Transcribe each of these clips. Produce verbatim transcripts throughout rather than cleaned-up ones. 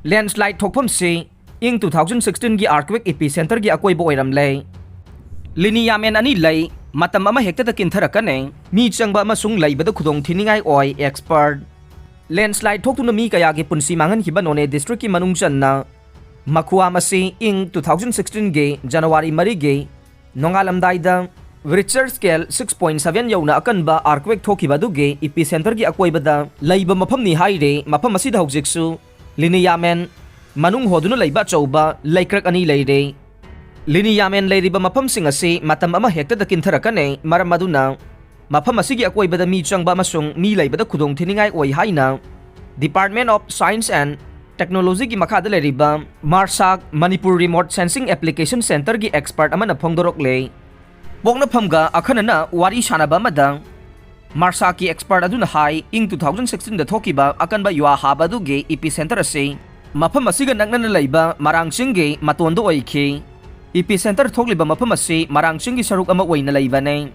Landslide ꯊꯣꯛꯐꯝꯁꯤ ꯏꯪ two thousand sixteen ꯒꯤ earthquake epicenterꯒꯤ ꯑꯀꯣꯏꯕ ꯑꯣꯏꯔꯝꯂꯦ꯫ ꯂꯤꯅꯤꯌꯥꯃꯦꯟ ꯑꯅꯤ ꯂꯩ, ꯃꯇꯝ ꯑꯃ ꯍꯦꯛꯇꯗ ꯀꯤꯟꯊꯔꯛꯀꯅꯤ, ꯃꯤ ꯆꯪꯕ ꯑꯃꯁꯨꯡ ꯂꯩꯕꯗ ꯈꯨꯗꯣꯡꯊꯤꯅꯤꯡꯉꯥꯏ ꯑꯣꯏ꯫ Expert꯫ Landslide ꯊꯣꯛꯇꯨꯅ ꯃꯤ ꯀꯌꯥꯒꯤ ꯄꯨꯟꯁꯤ ꯃꯥꯡꯍꯟꯈꯤꯕ ꯅꯣꯅꯦ districtꯀꯤ ꯃꯅꯨꯡ ꯆꯟꯅ ꯃꯈꯨꯋꯥꯝ ꯑꯁꯤ ꯏꯪ two thousand sixteen ꯒꯤ January ꯃꯔꯤꯒꯤ ꯅꯣꯡꯉꯥꯜꯂꯝꯗꯥꯏꯗ Richter scale six point seven ꯌꯧꯅ ꯑꯀꯟꯕ earthquake ꯊꯣꯛꯈꯤꯕ ꯑꯗꯨꯒꯤ epicenterꯒꯤ ꯑꯀꯣꯏꯕꯗ ꯂꯩꯕ ꯃꯐꯝꯅꯤ ꯍꯥꯏꯔꯦ꯫ ꯃꯐꯝ ꯑꯁꯤꯗ ꯍꯧꯖꯤꯛꯁꯨ ꯂꯤꯅꯤꯌꯥꯃꯦꯟ ꯃꯅꯨꯡ ꯍꯣꯗꯨꯅ ꯂꯩꯕ ꯑꯆꯧꯕ ꯂꯩꯀ꯭ꯔꯛ ꯑꯅꯤ ꯂꯩꯔꯦ꯫ ꯂꯤꯅꯤꯌꯥꯃꯦꯟ ꯂꯩꯔꯤꯕ ꯃꯐꯝꯁꯤꯡ ꯑꯁꯤ ꯃꯇꯝ ꯑꯃ ꯍꯦꯛꯇꯗ ꯀꯤꯟꯊꯔꯛꯀꯅꯤ, ꯃꯔꯝ ꯑꯗꯨꯅ ꯃꯐꯝ ꯑꯁꯤꯒꯤ ꯑꯀꯣꯏꯕꯗ ꯃꯤ ꯆꯪꯕ ꯑꯃꯁꯨꯡ ꯃꯤ ꯂꯩꯕꯗ ꯈꯨꯗꯣꯡꯊꯤꯅꯤꯡꯉꯥꯏ ꯑꯣꯏ ꯍꯥꯏꯅ Department of Science and Technologyꯒꯤ ꯃꯈꯥꯗ ꯂꯩꯔꯤꯕ MARSAC, Manipur Remote Sensing Application Centreꯒꯤ expert ꯑꯃꯅ ꯐꯣꯡꯗꯣꯔꯛꯂꯦ꯫ ꯄꯣꯛꯅꯐꯝꯒ ꯑꯈꯟꯅꯅ ꯋꯥꯔꯤ ꯁꯥꯅꯕ ꯑꯃꯗ MARSACꯀꯤ expert ꯑꯗꯨꯅ ꯍꯥꯏ, ꯏꯪ two thousand sixteenꯗ ꯊꯣꯛꯈꯤꯕ ꯑꯀꯟꯕ ꯌꯨꯋꯥ ꯍꯥꯕ ꯑꯗꯨꯒꯤ epicenterꯁꯤ ꯃꯐꯝ ꯑꯁꯤꯒ ꯅꯛꯅꯅ ꯂꯩꯕ ꯃꯔꯥꯡ ꯆꯤꯡꯒꯤ ꯃꯇꯣꯟꯗ ꯑꯣꯏꯈꯤ꯫ Epicenter ꯊꯣꯛꯂꯤꯕ ꯃꯐꯝ ꯑꯁꯤ ꯃꯔꯥꯡ ꯆꯤꯡꯒꯤ ꯁꯔꯨꯛ ꯑꯃ ꯑꯣꯏꯅ ꯂꯩꯕꯅꯤ꯫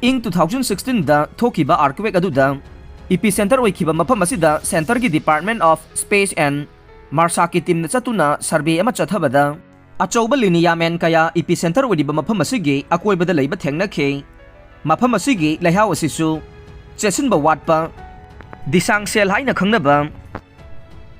ꯏꯪ two thousand sixteenꯗ ꯊꯣꯛꯈꯤꯕ earthquake ꯑꯗꯨꯗ epicenter ꯑꯣꯏꯈꯤꯕ ꯃꯐꯝ ꯑꯁꯤꯗ centreꯒꯤ Department of Space and MARSACꯀꯤ teamꯅ ꯆꯠꯇꯨꯅ survey ꯑꯃ ꯆꯠꯊꯕꯗ, ꯑꯆꯧꯕ ꯂꯤꯅꯤꯌꯥꯃꯦꯟ ꯀꯌꯥ epicenter ꯑꯣꯏꯔꯤꯕ ꯃꯐꯝ ꯑꯁꯤꯒꯤ ꯑꯀꯣꯏꯕꯗ ꯂꯩꯕ ꯊꯦꯡꯅꯈꯤ꯫ ꯃꯐꯝ ꯑꯁꯤꯒꯤ ꯂꯩꯍꯥꯎ ꯑꯁꯤꯁꯨ ꯆꯦꯠꯁꯤꯟꯕ ꯋꯥꯠꯄ, Desang cell ꯍꯥꯏꯅ ꯈꯪꯅꯕ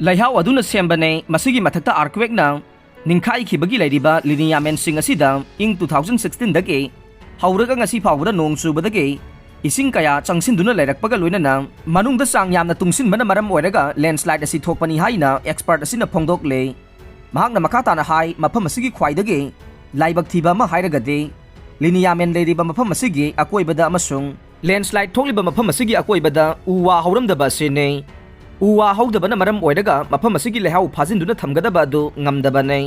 ꯂꯩꯍꯥꯎ ꯑꯗꯨꯅ ꯁꯦꯝꯕꯅꯦ꯫ ꯃꯁꯤꯒꯤ ꯃꯊꯛꯇ earthquakeꯅ ꯅꯤꯡꯈꯥꯏꯈꯤꯕꯒꯤ ꯂꯩꯔꯤꯕ ꯂꯤꯅꯤꯌꯥꯃꯦꯟꯁꯤꯡ ꯑꯁꯤꯗ ꯏꯪ two thousand sixteenꯗꯒꯤ ꯍꯧꯔꯒ ꯉꯁꯤ ꯐꯥꯎꯕꯗ ꯅꯣꯡ ꯆꯨꯕꯗꯒꯤ ꯏꯁꯤꯡ ꯀꯌꯥ ꯆꯪꯁꯤꯟꯗꯨꯅ ꯂꯩꯔꯛꯄꯒ ꯂꯣꯏꯅꯅ ꯃꯅꯨꯡꯗ ꯆꯥꯡ ꯌꯥꯝꯅ ꯇꯨꯡꯁꯤꯟꯕꯅ ꯃꯔꯝ ꯑꯣꯏꯔꯒ landslide ꯑꯁꯤ ꯊꯣꯛꯄꯅꯤ ꯍꯥꯏꯅ expert ꯑꯁꯤꯅ ꯐꯣꯡꯗꯣꯛꯂꯦ꯫ ꯃꯍꯥꯛꯅ ꯃꯈꯥ ꯇꯥꯅ ꯍꯥꯏ, ꯃꯐꯝ ꯑꯁꯤꯒꯤ ꯈ꯭ꯋꯥꯏꯗꯒꯤ ꯂꯥꯏꯕꯛ ꯊꯤꯕ ꯑꯃ ꯍꯥꯏꯔꯒꯗꯤ ꯂꯤꯅꯤꯌꯥꯃꯦꯟ ꯂꯩꯔꯤꯕ ꯃꯐꯝ ꯑꯁꯤꯒꯤ ꯑꯀꯣꯏꯕꯗ ꯑꯃꯁꯨꯡ landslide ꯊꯣꯛꯂꯤꯕ ꯃꯐꯝ ꯑꯁꯤꯒꯤ ꯑꯀꯣꯏꯕꯗ ꯎ ꯋꯥ ꯍꯧꯔꯝꯗꯕ ꯑꯁꯤꯅꯤ꯫ ꯎ ꯋꯥ ꯍꯧꯗꯕꯅ ꯃꯔꯝ ꯑꯣꯏꯔꯒ ꯃꯐꯝ ꯑꯁꯤꯒꯤ ꯂꯩꯍꯥꯎ ꯐꯥꯖꯤꯟꯗꯨꯅ ꯊꯝꯒꯗꯕ ꯑꯗꯨ ꯉꯝꯗꯕꯅꯤ꯫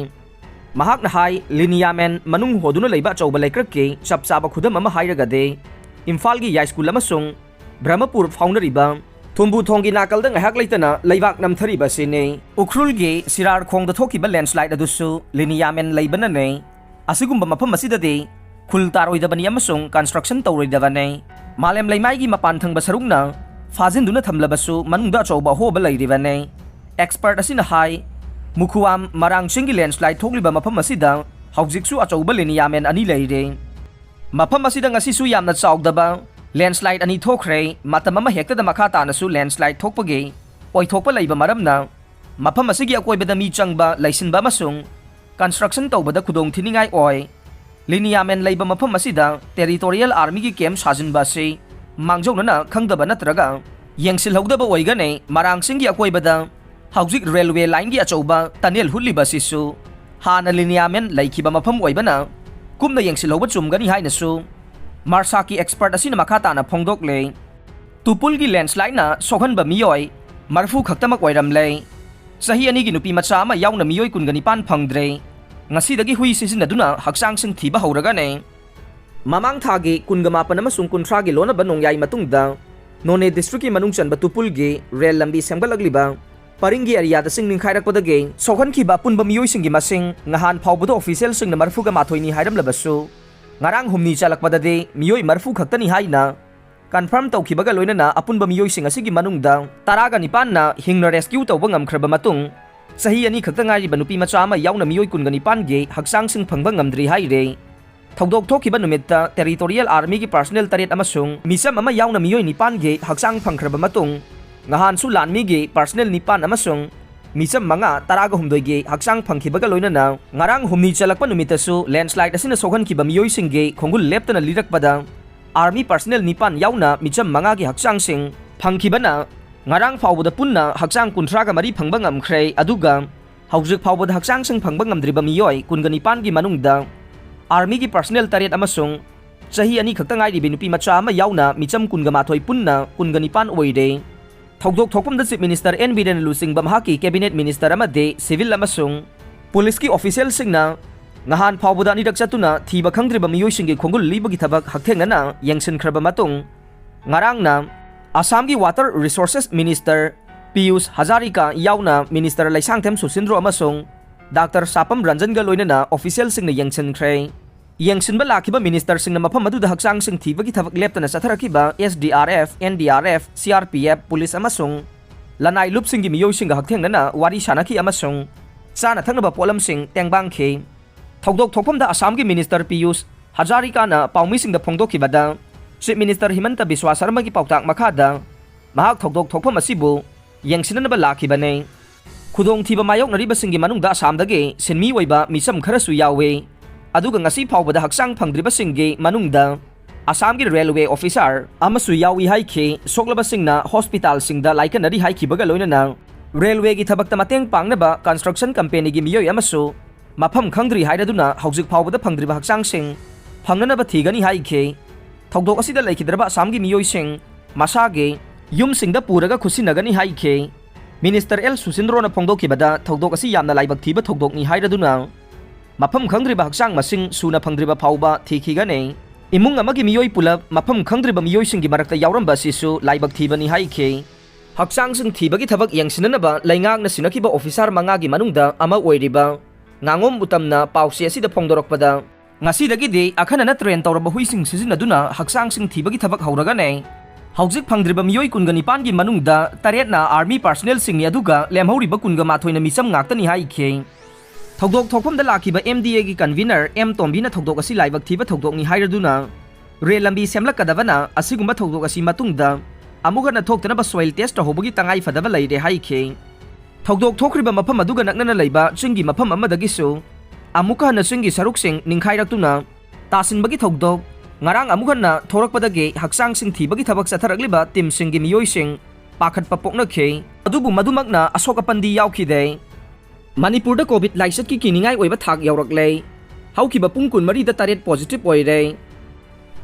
ꯃꯍꯥꯛꯅ ꯍꯥꯏ, ꯂꯤꯅꯤꯌꯥꯃꯦꯟ ꯃꯅꯨꯡ ꯍꯣꯗꯨꯅ ꯂꯩꯕ ꯑꯆꯧꯕ ꯂꯩꯀ꯭ꯔꯛꯀꯤ ꯆꯞ ꯆꯥꯕ ꯈꯨꯗꯝ ꯑꯃ ꯍꯥꯏꯔꯒꯗꯤ ꯏꯝꯐꯥꯜꯒꯤ ꯌꯥꯏꯁ꯭ꯀꯨꯜ ꯑꯃꯁꯨꯡ ꯕ꯭ꯔꯍꯃꯄꯨꯔ ꯐꯥꯎꯅꯔꯤꯕ ꯊꯨꯝꯕꯨ ꯊꯣꯡꯒꯤ ꯅꯥꯀꯜꯗ ꯉꯥꯏꯍꯥꯛ ꯂꯩꯇꯅ ꯂꯩꯕꯥꯛ ꯅꯝꯊꯔꯤꯕ ꯑꯁꯤꯅꯤ꯫ ꯎꯈ꯭ꯔꯨꯜꯒꯤ ꯁꯤꯔꯥꯔ ꯈꯣꯡꯗ ꯊꯣꯛꯈꯤꯕ landslide ꯑꯗꯨꯁꯨ ꯂꯤꯅꯤꯌꯥꯃꯦꯟ ꯂꯩꯕꯅꯅꯤ꯫ ꯑꯁꯤꯒꯨꯝꯕ ꯃꯐꯝ ꯑꯁꯤꯗꯗꯤ ꯈꯨꯜ ꯇꯥꯔꯣꯏꯗꯕꯅꯤ ꯑꯃꯁꯨꯡ construction ꯇꯧꯔꯣꯏꯗꯕꯅꯤ꯫ ꯃꯥꯂꯦꯝ ꯂꯩꯃꯥꯏꯒꯤ ꯃꯄꯥꯟ ꯊꯪꯕ ꯁꯔꯨꯛꯅ ꯐꯥꯖꯤꯟꯗꯨꯅ ꯊꯝꯂꯕꯁꯨ ꯃꯅꯨꯡꯗ ꯑꯆꯧꯕ ꯑꯍꯣꯕ ꯂꯩꯔꯤꯕꯅꯤ꯫ Expert ꯑꯁꯤꯅ ꯍꯥꯏ, ꯃꯨꯈꯨꯋꯥꯝ ꯃꯔꯥꯡ ꯆꯤꯡꯒꯤ ꯂꯦꯟꯁ꯭ꯂꯥꯏꯗ ꯊꯣꯛꯂꯤꯕ ꯃꯐꯝ ꯑꯁꯤꯗ ꯍꯧꯖꯤꯛꯁꯨ ꯑꯆꯧꯕ ꯂꯤꯅꯤꯌꯥꯃꯦꯟ ꯑꯅꯤ ꯂꯩꯔꯤ꯫ ꯃꯐꯝ ꯑꯁꯤꯗ ꯉꯁꯤꯁꯨ ꯌꯥꯝꯅ ꯆꯥꯎꯗꯕ ꯂꯦꯟꯁ꯭ꯂꯥꯏꯗ ꯑꯅꯤ ꯊꯣꯛꯈ꯭ꯔꯦ꯫ ꯃꯇꯝ ꯑꯃ ꯍꯦꯛꯇꯗ ꯃꯈꯥ ꯇꯥꯅꯁꯨ ꯂꯦꯟꯁ꯭ꯂꯥꯏꯗ ꯊꯣꯛꯄꯒꯤ ꯑꯣꯏꯊꯣꯛꯄ ꯂꯩꯕ ꯃꯔꯝꯅ ꯃꯐꯝ ꯑꯁꯤꯒꯤ ꯑꯀꯣꯏꯕꯗ ꯃꯤ ꯆꯪꯕ, ꯂꯩꯁꯤꯟꯕ ꯑꯃꯁꯨꯡ construction ꯇꯧꯕꯗ ꯈꯨꯗꯣꯡꯊꯤꯅꯤꯡꯉꯥꯏ ꯑꯣꯏ꯫ ꯂꯤꯅꯤꯌꯥꯃꯦꯟ ꯂꯩꯕ ꯃꯐꯝ ꯑꯁꯤꯗ Territorial Armyꯒꯤ camp ꯁꯥꯖꯤꯟꯕ ꯑꯁꯤ ꯃꯥꯡꯖꯧꯅꯅ ꯈꯪꯗꯕ ꯅꯠꯇ꯭ꯔꯒ ꯌꯦꯡꯁꯤꯜꯍꯧꯗꯕ ꯑꯣꯏꯒꯅꯤ꯫ ꯃꯔꯥꯡ ꯆꯤꯡꯒꯤ ꯑꯀꯣꯏꯕꯗ ꯍꯧꯖꯤꯛ railway lineꯒꯤ ꯑꯆꯧꯕ tunnel ꯍꯨꯠꯂꯤꯕ ꯑꯁꯤꯁꯨ ꯍꯥꯟꯅ ꯂꯤꯅꯤꯌꯥꯃꯦꯟ ꯂꯩꯈꯤꯕ ꯃꯐꯝ ꯑꯣꯏꯕꯅ ꯀꯨꯞꯅ ꯌꯦꯡꯁꯤꯜꯍꯧꯕ ꯆꯨꯝꯒꯅꯤ ꯍꯥꯏꯅꯁꯨ ꯃꯥꯔꯁꯥꯛꯀꯤ expert ꯑꯁꯤꯅ ꯃꯈꯥ ꯇꯥꯅ ꯐꯣꯡꯗꯣꯛꯂꯦ꯫ ꯇꯨꯄꯨꯜꯒꯤ ꯂꯦꯟꯁ꯭ꯂꯥꯏꯗꯅ ꯁꯣꯛꯍꯟꯕ ꯃꯤꯑꯣꯏ ꯃꯔꯤꯐꯨ ꯈꯛꯇꯃꯛ ꯑꯣꯏꯔꯝꯂꯦ꯫ ꯆꯍꯤ ꯑꯅꯤꯒꯤ ꯅꯨꯄꯤ ꯃꯆꯥ ꯑꯃ ꯌꯥꯎꯅ ꯃꯤꯑꯣꯏ ꯀꯨꯟꯒ ꯅꯤꯄꯥꯟ ꯐꯪꯗ꯭ꯔꯦ꯫ ꯉꯁꯤꯗꯒꯤ ꯍꯨꯏ ꯁꯤꯖꯤꯟꯅꯗꯨꯅ ꯍꯛꯆꯥꯡꯁꯤꯡ ꯊꯤꯕ ꯍꯧꯔꯒꯅꯤ꯫ ꯃꯃꯥꯡ ꯊꯥꯒꯤ ꯀꯨꯟꯒ ꯃꯥꯄꯟ ꯑꯃꯁꯨꯡ ꯀꯨꯟꯊ꯭ꯔꯥꯒꯤ ꯂꯣꯟꯅꯕ ꯅꯣꯡꯌꯥꯏ ꯃꯇꯨꯡꯗ ꯅꯣꯅꯦ districtꯀꯤ ꯃꯅꯨꯡ ꯆꯟꯕ ꯇꯨꯄꯨꯜꯒꯤ rail ꯂꯝꯕꯤ ꯁꯦꯝꯒꯠꯂꯛꯂꯤꯕ ꯄꯔꯤꯡꯒꯤ areaꯗ ꯆꯤꯡ ꯅꯤꯡꯈꯥꯏꯔꯛꯄꯗꯒꯤ ꯁꯣꯛꯍꯟꯈꯤꯕ ꯑꯄꯨꯟꯕ ꯃꯤꯑꯣꯏꯁꯤꯡꯒꯤ ꯃꯁꯤꯡ ꯉꯍꯥꯟ ꯐꯥꯎꯕꯗ officialꯁꯤꯡꯅ ꯃꯔꯤꯐꯨꯒ ꯃꯥꯊꯣꯏꯅꯤ ꯍꯥꯏꯔꯝꯂꯕꯁꯨ, ꯉꯔꯥꯡ ꯍꯨꯝꯅꯤ ꯆꯜꯂꯛꯄꯗꯗꯤ ꯃꯤꯑꯣꯏ ꯃꯔꯤꯐꯨ ꯈꯛꯇꯅꯤ ꯍꯥꯏꯅ confirm ꯇꯧꯈꯤꯕꯒ ꯂꯣꯏꯅꯅ ꯑꯄꯨꯟꯕ ꯃꯤꯑꯣꯏꯁꯤꯡ ꯑꯁꯤꯒꯤ ꯃꯅꯨꯡꯗ ꯇꯔꯥꯒ ꯅꯤꯄꯥꯟꯅ ꯍꯤꯡꯅ rescue ꯇꯧꯕ ꯉꯝꯈ꯭ꯔꯕ ꯃꯇꯨꯡ, ꯆꯍꯤ ꯑꯅꯤ ꯈꯛꯇ ꯉꯥꯏꯔꯤꯕ ꯅꯨꯄꯤ ꯃꯆꯥ ꯑꯃ ꯌꯥꯎꯅ ꯃꯤꯑꯣꯏ ꯀꯨꯟꯒ ꯅꯤꯄꯥꯟꯒꯤ ꯍꯛꯆꯥꯡꯁꯤꯡ ꯐꯪꯕ ꯉꯝꯗ꯭ꯔꯤ ꯍꯥꯏꯔꯦ꯫ ꯊꯧꯗꯣꯛ ꯊꯣꯛꯈꯤꯕ ꯅꯨꯃꯤꯠꯇ Territorial Armyꯒꯤ personnel ꯇꯔꯦꯠ ꯑꯃꯁꯨꯡ ꯃꯤꯆꯝ ꯑꯃ ꯌꯥꯎꯅ ꯃꯤꯑꯣꯏ ꯅꯤꯄꯥꯟꯒꯤ ꯍꯛꯆꯥꯡ ꯐꯪꯈ꯭ꯔꯕ ꯃꯇꯨꯡ, ꯉꯍꯥꯟꯁꯨ ꯂꯥꯟꯃꯤꯒꯤ personnel ꯅꯤꯄꯥꯟ ꯑꯃꯁꯨꯡ ꯃꯤꯆꯝ ꯃꯉꯥ, ꯇꯔꯥꯒ ꯍꯨꯝꯗꯣꯏꯒꯤ ꯍꯛꯆꯥꯡ ꯐꯪꯈꯤꯕꯒ ꯂꯣꯏꯅꯅ ꯉꯔꯥꯡ ꯍꯨꯝꯅꯤ ꯆꯜꯂꯛꯄ ꯅꯨꯃꯤꯠꯇꯁꯨ landslide ꯑꯁꯤꯅ ꯁꯣꯛꯍꯟꯈꯤꯕ ꯃꯤꯑꯣꯏꯁꯤꯡꯒꯤ ꯈꯣꯡꯒꯨꯜ ꯂꯦꯞꯇꯅ ꯂꯤꯔꯛꯄꯗ Army personnel ꯅꯤꯄꯥꯟ ꯌꯥꯎꯅ ꯃꯤꯆꯝ ꯃꯉꯥꯒꯤ ꯍꯛꯆꯥꯡꯁꯤꯡ ꯐꯪꯈꯤꯕꯅ ꯉꯔꯥꯡ ꯐꯥꯎꯕꯗ ꯄꯨꯟꯅ ꯍꯛꯆꯥꯡ ꯀꯨꯟꯊ꯭ꯔꯥꯒ ꯃꯔꯤ ꯐꯪꯕ ꯉꯝꯈ꯭ꯔꯦ꯫ ꯑꯗꯨꯒ ꯍꯧꯖꯤꯛ ꯐꯥꯎꯕꯗ ꯍꯛꯆꯥꯡꯁꯤꯡ ꯐꯪꯕ ꯉꯝꯗ꯭ꯔꯤꯕ ꯃꯤꯑꯣꯏ ꯀꯨꯟꯒ ꯅꯤꯄꯥꯟꯒꯤ ꯃꯅꯨꯡꯗ Armyꯒꯤ personnel ꯇꯔꯦꯠ ꯑꯃꯁꯨꯡ ꯆꯍꯤ ꯑꯅꯤ ꯈꯛꯇ ꯉꯥꯏꯔꯤꯕꯤ ꯅꯨꯄꯤ ꯃꯆꯥ ꯑꯃ ꯌꯥꯎꯅ ꯃꯤꯆꯝ ꯀꯨꯟꯒ ꯃꯥꯊꯣꯏ ꯄꯨꯟꯅ ꯀꯨꯟꯒ ꯅꯤꯄꯥꯟ ꯑꯣꯏꯔꯦ꯫ ꯊꯧꯗꯣꯛ ꯊꯣꯛꯐꯝꯗ Chief Minister ꯑꯦꯟ ꯕꯤꯔꯦꯟ ꯂꯨꯆꯤꯡꯕ ꯃꯍꯥꯛꯀꯤ cabinet minister ꯑꯃꯗꯤ civil ꯑꯃꯁꯨꯡ policeꯀꯤ officialꯁꯤꯡꯅ ꯉꯍꯥꯟ ꯐꯥꯎꯕꯗ ꯑꯅꯤꯔꯛ ꯆꯠꯇꯨꯅ ꯊꯤꯕ ꯈꯪꯗ꯭ꯔꯤꯕ ꯃꯤꯑꯣꯏꯁꯤꯡꯒꯤ ꯈꯣꯡꯒꯨꯜ ꯂꯤꯕꯒꯤ ꯊꯕꯛ ꯍꯛꯊꯦꯡꯅꯅ ꯌꯦꯡꯁꯤꯟꯈ꯭ꯔꯕ ꯃꯇꯨꯡ, ꯉꯔꯥꯡꯅ ꯑꯁꯥꯝꯒꯤ Water Resources Minister Piyush Hazarika ꯌꯥꯎꯅ Minister ꯂꯩꯁꯥꯡꯊꯦꯝ ꯁꯨꯁꯤꯟꯗ꯭ꯔꯣ ꯑꯃꯁꯨꯡ Doctor ꯁꯥꯄꯝ ꯔꯟꯖꯟꯒ ꯂꯣꯏꯅꯅ officialꯁꯤꯡꯅ ꯌꯦꯡꯁꯤꯟꯈ꯭ꯔꯦ꯫ ꯌꯦꯡꯁꯤꯟꯕ ꯂꯥꯛꯈꯤꯕ ministerꯁꯤꯡꯅ ꯃꯐꯝ ꯑꯗꯨꯗ ꯍꯛꯆꯥꯡꯁꯤꯡ ꯊꯤꯕꯒꯤ ꯊꯕꯛ ꯂꯦꯞꯇꯅ ꯆꯠꯊꯔꯛꯈꯤꯕ S D R F, N D R F, C R P F, police ꯑꯃꯁꯨꯡ ꯂꯅꯥꯏ ꯂꯨꯞꯁꯤꯡꯒꯤ ꯃꯤꯑꯣꯏꯁꯤꯡꯒ ꯍꯛꯊꯦꯡꯅꯅ ꯋꯥꯔꯤ ꯁꯥꯅꯈꯤ ꯑꯃꯁꯨꯡ ꯆꯥꯅ ꯊꯛꯅꯕ ꯄꯣꯠꯂꯝꯁꯤꯡ ꯇꯦꯡꯕꯥꯡꯈꯤ꯫ ꯊꯧꯗꯣꯛ ꯊꯣꯛꯐꯝꯗ ꯑꯁꯥꯝꯒꯤ ꯃꯤꯅꯤꯁꯇꯔ ꯄꯤꯌꯨꯁ ꯍꯖꯥꯔꯤꯀꯥꯅ ꯄꯥꯎꯃꯤꯁꯤꯡꯗ ꯐꯣꯡꯗꯣꯛꯈꯤꯕꯗ, ꯆꯤꯐ ꯃꯤꯅꯤꯁꯇꯔ ꯍꯤꯃꯟꯇ ꯕꯤꯁ꯭ꯋꯥ ꯁꯔꯃꯒꯤ ꯄꯥꯎꯇꯥꯛ ꯃꯈꯥꯗ ꯃꯍꯥꯛ ꯊꯧꯗꯣꯛ ꯊꯣꯛꯐꯝ ꯑꯁꯤꯕꯨ ꯌꯦꯡꯁꯤꯟꯅꯅꯕ ꯂꯥꯛꯈꯤꯕꯅꯤ꯫ ꯈꯨꯗꯣꯡꯊꯤꯕ ꯃꯥꯌꯣꯛꯅꯔꯤꯕꯁꯤꯡꯒꯤ ꯃꯅꯨꯡꯗ ꯑꯁꯥꯝꯗꯒꯤ ꯁꯤꯟꯃꯤ ꯑꯣꯏꯕ ꯃꯤꯆꯝ ꯈꯔꯁꯨ ꯌꯥꯎꯏ꯫ ꯑꯗꯨꯒ ꯉꯁꯤ ꯐꯥꯎꯕꯗ ꯍꯛꯆꯥꯡ ꯐꯪꯗ꯭ꯔꯤꯕꯁꯤꯡꯒꯤ ꯃꯅꯨꯡꯗ ꯑꯁꯥꯝꯒꯤ ꯔꯦꯜꯋꯦ ꯑꯣꯐꯤꯁꯥꯔ ꯑꯃꯁꯨ ꯌꯥꯎꯏ ꯍꯥꯏꯈꯤ꯫ ꯁꯣꯛꯂꯕꯁꯤꯡꯅ ꯍꯣꯁꯄꯤꯇꯥꯜꯁꯤꯡꯗ ꯂꯥꯏꯀꯠꯅꯔꯤ ꯍꯥꯏꯈꯤꯕꯒ ꯂꯣꯏꯅꯅ ꯔꯦꯜꯋꯦꯒꯤ ꯊꯕꯛꯇ ꯃꯇꯦꯡ ꯄꯥꯡꯅꯕ ꯀꯟꯁꯇ꯭ꯔꯛꯁꯟ ꯀꯝꯄꯦꯅꯤꯒꯤ ꯃꯤꯑꯣꯏ ꯑꯃꯁꯨ ꯃꯐꯝ ꯈꯪꯗ꯭ꯔꯤ ꯍꯥꯏꯔꯗꯨꯅ ꯍꯧꯖꯤꯛ ꯐꯥꯎꯕꯗ ꯐꯪꯗ꯭ꯔꯤꯕ ꯍꯛꯆꯥꯡꯁꯤꯡ ꯐꯪꯅꯅꯕ ꯊꯤꯒꯅꯤ ꯍꯥꯏꯈꯤ꯫ ꯊꯧꯗꯣꯛ ꯑꯁꯤꯗ ꯂꯩꯈꯤꯗ꯭ꯔꯕ ꯑꯁꯥꯝꯒꯤ ꯃꯤꯑꯣꯏꯁꯤꯡ ꯃꯁꯥꯒꯤ ꯌꯨꯝꯁꯤꯡꯗ ꯄꯨꯔꯒ ꯈꯨꯠꯁꯤꯟꯅꯒꯅꯤ ꯍꯥꯏꯈꯤ꯫ ꯃꯤꯅꯤꯁꯇꯔ ꯑꯦꯜ ꯁꯨꯁꯤꯟꯗ꯭ꯔꯣꯅ ꯐꯣꯡꯗꯣꯛꯈꯤꯕꯗ, ꯊꯧꯗꯣꯛ ꯑꯁꯤ ꯌꯥꯝꯅ ꯂꯥꯏꯕꯛ ꯊꯤꯕ ꯊꯧꯗꯣꯛꯅꯤ ꯍꯥꯏꯔꯗꯨꯅ ꯃꯐꯝ ꯈꯪꯗ꯭ꯔꯤꯕ ꯍꯛꯆꯥꯡ ꯃꯁꯤꯡ ꯁꯨꯅ ꯐꯪꯗ꯭ꯔꯤꯕ ꯐꯥꯎꯕ ꯊꯤꯈꯤꯒꯅꯤ꯫ ꯏꯃꯨꯡ ꯑꯃꯒꯤ ꯃꯤꯑꯣꯏ ꯄꯨꯂꯞ ꯃꯐꯝ ꯈꯪꯗ꯭ꯔꯤꯕ ꯃꯤꯑꯣꯏꯁꯤꯡꯒꯤ ꯃꯔꯛꯇ ꯌꯥꯎꯔꯝꯕ ꯑꯁꯤꯁꯨ ꯂꯥꯏꯕꯛ ꯊꯤꯕꯅꯤ ꯍꯥꯏꯈꯤ꯫ ꯍꯛꯆꯥꯡꯁꯤꯡ ꯊꯤꯕꯒꯤ ꯊꯕꯛ ꯌꯦꯡꯁꯤꯟꯅꯅꯕ ꯂꯩꯉꯥꯛꯅ ꯁꯤꯟꯅꯈꯤꯕ ꯑꯣꯐꯤꯁꯥꯔ ꯃꯉꯥꯒꯤ ꯃꯅꯨꯡꯗ ꯑꯃ ꯑꯣꯏꯔꯤꯕ ꯉꯥꯉꯣꯝ ꯎꯇꯝꯅ ꯄꯥꯎꯆꯦ ꯑꯁꯤꯗ ꯐꯣꯡꯗꯣꯔꯛꯄꯗ, ꯉꯁꯤꯗꯒꯤꯗꯤ ꯑꯈꯟꯅꯅ ꯇ꯭ꯔꯦꯟ ꯇꯧꯔꯕ ꯍꯨꯏꯁꯤꯡ ꯁꯤꯖꯤꯟꯅꯗꯨꯅ ꯍꯛꯆꯥꯡꯁꯤꯡ ꯊꯤꯕꯒꯤ ꯊꯕꯛ ꯍꯧꯔꯒꯅꯤ꯫ ꯍꯧꯖꯤꯛ ꯐꯪꯗ꯭ꯔꯤꯕ ꯃꯤꯑꯣꯏ ꯀꯨꯟꯒ ꯅꯤꯄꯥꯟꯒꯤ ꯃꯅꯨꯡꯗ ꯇꯔꯦꯠꯅ ꯑꯥꯔꯃꯤ ꯄꯥꯔꯁꯅꯦꯜꯁꯤꯡꯅꯤ, ꯑꯗꯨꯒ ꯂꯦꯝꯍꯧꯔꯤꯕ ꯀꯨꯟꯒ ꯃꯥꯊꯣꯏꯅ ꯃꯤꯆꯝ ꯉꯥꯛꯇꯅꯤ ꯍꯥꯏꯈꯤ꯫ ꯊꯧꯗꯣꯛ ꯊꯣꯛꯐꯝꯗ ꯂꯥꯛꯈꯤꯕ ꯑꯦꯝ ꯗꯤ ꯑꯦꯒꯤ ꯀꯟꯚꯤꯅꯔ ꯑꯦꯝ ꯇꯣꯝꯕꯤꯅ ꯊꯧꯗꯣꯛ ꯑꯁꯤ ꯂꯥꯏꯕꯛ ꯊꯤꯕ ꯊꯧꯗꯣꯛꯅꯤ ꯍꯥꯏꯔꯗꯨꯅ, ꯔꯦꯜ ꯂꯝꯕꯤ ꯁꯦꯝꯂꯛꯀꯗꯕꯅ ꯑꯁꯤꯒꯨꯝꯕ ꯊꯧꯗꯣꯛ ꯑꯁꯤ ꯃꯇꯨꯡꯗ ꯑꯃꯨꯛ ꯍꯟꯅ ꯊꯣꯛꯇꯅꯕ ꯁꯣꯏꯜ ꯇꯦꯁ ꯇꯧꯍꯧꯕꯒꯤ ꯇꯉꯥꯏ ꯐꯗꯕ ꯂꯩꯔꯦ ꯍꯥꯏꯈꯤ꯫ ꯊꯧꯗꯣꯛ ꯊꯣꯛꯈ꯭ꯔꯤꯕ ꯃꯐꯝ ꯑꯗꯨꯒ ꯅꯛꯅꯅ ꯂꯩꯕ ꯆꯤꯡꯒꯤ ꯃꯐꯝ ꯑꯃꯗꯒꯤꯁꯨ ꯑꯃꯨꯛꯀ ꯍꯟꯅ ꯆꯤꯡꯒꯤ ꯁꯔꯨꯛꯁꯤꯡ ꯅꯤꯡꯈꯥꯏꯔꯛꯇꯨꯅ ꯇꯥꯁꯤꯟꯕꯒꯤ ꯊꯧꯗꯣꯛ ꯉꯔꯥꯡ ꯑꯃꯨꯛ ꯍꯟꯅ ꯊꯣꯔꯛꯄꯗꯒꯤ ꯍꯛꯆꯥꯡꯁꯤꯡ ꯊꯤꯕꯒꯤ ꯊꯕꯛ ꯆꯠꯊꯔꯛꯂꯤꯕ ꯇꯤꯝꯁꯤꯡꯒꯤ ꯃꯤꯑꯣꯏꯁꯤꯡ ꯄꯥꯈꯠꯄ ꯄꯣꯛꯅꯈꯤ꯫ ꯑꯗꯨꯕꯨ ꯃꯗꯨꯃꯛꯅ ꯑꯁꯣꯛ ꯑꯄꯟꯗꯤ ꯌꯥꯎꯈꯤꯗꯦ꯫ ꯃꯅꯤꯄꯨꯔꯗ ꯀꯣꯚꯤꯗ ꯂꯥꯏꯆꯠꯀꯤ ꯀꯤꯅꯤꯡꯉꯥꯏ ꯑꯣꯏꯕ ꯊꯥꯛ ꯌꯧꯔꯛꯂꯦ꯫ ꯍꯧꯈꯤꯕ ꯄꯨꯡ ꯀꯨꯟꯃꯔꯤꯗ ꯇꯔꯦꯠ ꯄꯣꯖꯤꯇꯤꯚ ꯑꯣꯏꯔꯦ꯫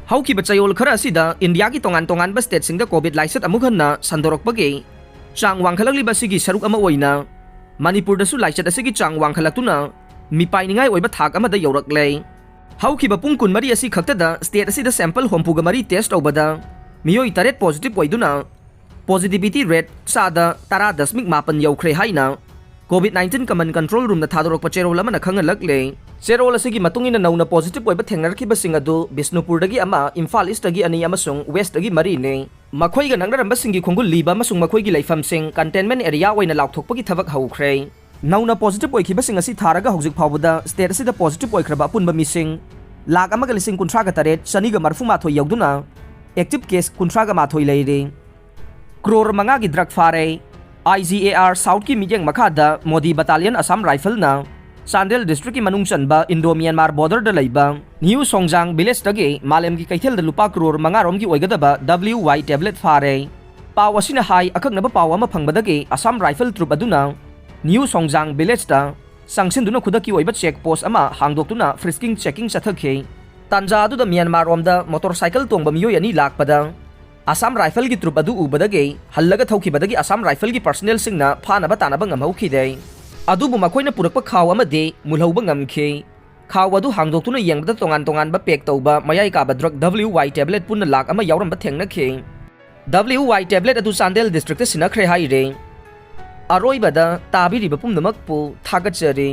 ꯍꯧꯈꯤꯕ ꯆꯌꯣꯜ ꯈꯔ ꯑꯁꯤꯗ ꯏꯟꯗꯤꯌꯥꯒꯤ ꯇꯣꯉꯥꯟ ꯇꯣꯉꯥꯟꯕ ꯁ꯭ꯇꯦꯠꯁꯤꯡꯗ ꯀꯣꯚꯤꯗ ꯂꯥꯏꯆꯠ ꯑꯃꯨꯛ ꯍꯟꯅ ꯁꯟꯗꯣꯔꯛꯄꯒꯤ ꯆꯥꯡ ꯋꯥꯡꯈꯠꯂꯛꯂꯤꯕ ꯑꯁꯤꯒꯤ ꯁꯔꯨꯛ ꯑꯃ ꯑꯣꯏꯅ ꯃꯅꯤꯄꯨꯔꯗꯁꯨ ꯂꯥꯏꯆꯠ ꯑꯁꯤꯒꯤ ꯆꯥꯡ ꯋꯥꯡꯈꯠꯂꯛꯇꯨꯅ ꯃꯤꯄꯥꯏꯅꯤꯡꯉꯥꯏ ꯑꯣꯏꯕ ꯊꯥꯛ ꯑꯃꯗ ꯌꯧꯔꯛꯂꯦ꯫ ꯍꯧꯈꯤꯕ ꯄꯨꯡ ꯀꯨꯟꯃꯔꯤ ꯑꯁꯤ ꯈꯛꯇꯗ ꯁ꯭ꯇꯦꯠ ꯑꯁꯤꯗ ꯁꯦꯝꯄꯜ ꯍꯨꯝꯐꯨꯒ ꯃꯔꯤ ꯇꯦꯁ ꯇꯧꯕꯗ ꯃꯤꯑꯣꯏ ꯇꯔꯦꯠ ꯄꯣꯖꯤꯇꯤꯚ ꯑꯣꯏꯗꯨꯅ ꯄꯣꯖꯤꯇꯤꯚꯤꯇꯤ ꯔꯦꯠ ꯆꯥꯗ ꯇꯔꯥ ꯗꯁꯃꯤꯛ ꯃꯥꯄꯟ ꯌꯧꯈ꯭ꯔꯦ ꯍꯥꯏꯅ ꯀꯣꯚꯤꯗ ꯅꯥꯏꯟꯇꯤꯟ ꯀꯃꯟ ꯀꯟꯇ꯭ꯔꯣꯜ ꯔꯨꯝꯅ ꯊꯥꯗꯣꯔꯛꯄ ꯆꯦꯔꯣꯜ ꯑꯃꯅ ꯈꯪꯍꯜꯂꯛꯂꯦ꯫ ꯆꯦꯔꯣꯜ ꯑꯁꯤꯒꯤ ꯃꯇꯨꯡ ꯏꯟꯅ ꯅꯧꯅ ꯄꯣꯖꯤꯇꯤꯚ ꯑꯣꯏꯕ ꯊꯦꯡꯅꯔꯛꯈꯤꯕꯁꯤꯡ ꯑꯗꯨ ꯕꯤꯁꯅꯨꯄꯨꯔꯗꯒꯤ ꯑꯃ, ꯏꯝꯐꯥꯜ ꯏꯁꯇꯒꯤ ꯑꯅꯤ ꯑꯃꯁꯨꯡ ꯋꯦꯁꯇꯒꯤ ꯃꯔꯤꯅꯤ꯫ ꯃꯈꯣꯏꯒ ꯅꯛꯅꯔꯝꯕꯁꯤꯡꯒꯤ ꯈꯣꯡꯒꯨꯜ ꯂꯤꯕ ꯑꯃꯁꯨꯡ ꯃꯈꯣꯏꯒꯤ ꯂꯩꯐꯝꯁꯤꯡ ꯀꯟꯇꯦꯟꯃꯦꯟ ꯑꯦꯔꯤꯌꯥ ꯑꯣꯏꯅ ꯂꯥꯎꯊꯣꯛꯄꯒꯤ ꯊꯕꯛ ꯍꯧꯈ꯭ꯔꯦ꯫ ꯅꯧꯅ positive ꯑꯣꯏꯈꯤꯕꯁꯤꯡ ꯑꯁꯤ ꯊꯥꯔꯒ ꯍꯧꯖꯤꯛ ꯐꯥꯎꯕꯗ state ꯑꯁꯤꯗ positive ꯑꯣꯏꯈ꯭ꯔꯕ ꯑꯄꯨꯟꯕ ꯃꯤꯁꯤꯡ ꯂꯥꯈ ꯑꯃꯒ ꯂꯤꯁꯤꯡ ꯀꯨꯟꯊ꯭ꯔꯥꯒ ꯇꯔꯦꯠ ꯆꯅꯤꯒ ꯃꯔꯤꯐꯨ ꯃꯥꯊꯣꯏ ꯌꯧꯗꯨꯅ, active case ꯀꯨꯟꯊ꯭ꯔꯥꯒ ꯃꯥꯊꯣꯏ ꯂꯩꯔꯤ꯫ ꯀ꯭ꯔꯣꯔ ꯃꯉꯥꯒꯤ drug ꯐꯥꯔꯦ꯫ IGAR Southꯀꯤ ꯃꯤꯠꯌꯦꯡ ꯃꯈꯥꯗ ꯃꯣꯗꯤ Battalion Assam Rifleꯅ ꯆꯥꯟꯗꯦꯜ districtꯀꯤ ꯃꯅꯨꯡ ꯆꯟꯕ Indo Myanmar borderꯗ ꯂꯩꯕ New Songjang villageꯇꯒꯤ ꯃꯥꯂꯦꯝꯒꯤ ꯀꯩꯊꯦꯜꯗ ꯂꯨꯄꯥ ꯀ꯭ꯔꯣꯔ ꯃꯉꯥꯔꯣꯝꯒꯤ ꯑꯣꯏꯒꯗꯕ WY tablet ꯐꯥꯔꯦ꯫ ꯄꯥꯎ ꯑꯁꯤꯅ ꯍꯥꯏ, ꯑꯀꯛꯅꯕ ꯄꯥꯎ ꯑꯃ ꯐꯪꯕꯗꯒꯤ Assam Rifle troop ꯑꯗꯨꯅ New Songjang villageꯇ ꯆꯪꯁꯤꯟꯗꯨꯅ ꯈꯨꯗꯛꯀꯤ ꯑꯣꯏꯕ check post ꯑꯃ ꯍꯥꯡꯗꯣꯛꯇꯨꯅ frisking checking ꯆꯠꯊꯈꯤ꯫ ꯇꯥꯟꯖꯥ ꯑꯗꯨꯗ ꯃ꯭ꯌꯥꯟꯃꯥꯔ ꯔꯣꯝꯗ motorcycle ꯇꯣꯡꯕ ꯃꯤꯑꯣꯏ ꯑꯅꯤ ꯂꯥꯛꯄꯗ Assam Rifleꯒꯤ troop ꯑꯗꯨ ꯎꯕꯗꯒꯤ ꯍꯜꯂꯒ ꯊꯧꯈꯤꯕꯗꯒꯤ Assam Rifleꯒꯤ personnelꯁꯤꯡꯅ ꯐꯥꯅꯕ ꯇꯥꯅꯕ ꯉꯝꯍꯧꯈꯤꯗꯦ꯫ ꯑꯗꯨꯕꯨ ꯃꯈꯣꯏꯅ ꯄꯨꯔꯛꯄ ꯈꯥꯎ ꯑꯃꯗꯤ ꯃꯨꯜꯍꯧꯕ ꯉꯝꯈꯤ꯫ ꯈꯥꯎ ꯑꯗꯨ ꯍꯥꯡꯗꯣꯛꯇꯨꯅ ꯌꯦꯡꯕꯗ ꯇꯣꯉꯥꯟ ꯇꯣꯉꯥꯟꯕ pack ꯇꯧꯕ ꯃꯌꯥꯏ ꯀꯥꯕ drug WY tablet ꯄꯨꯟꯅ ꯂꯥꯛ ꯑꯃ ꯌꯥꯎꯔꯝꯕ ꯊꯦꯡꯅꯈꯤ꯫ WY tablet ꯑꯗꯨ ꯆꯥꯟꯗꯦꯜ districtꯇ ꯁꯤꯟꯅꯈ꯭ꯔꯦ ꯍꯥꯏꯔꯦ꯫ ꯑꯔꯣꯏꯕꯗ ꯇꯥꯕꯤꯔꯤꯕ ꯄꯨꯝꯅꯃꯛꯄꯨ ꯊꯥꯒꯠꯆꯔꯤ꯫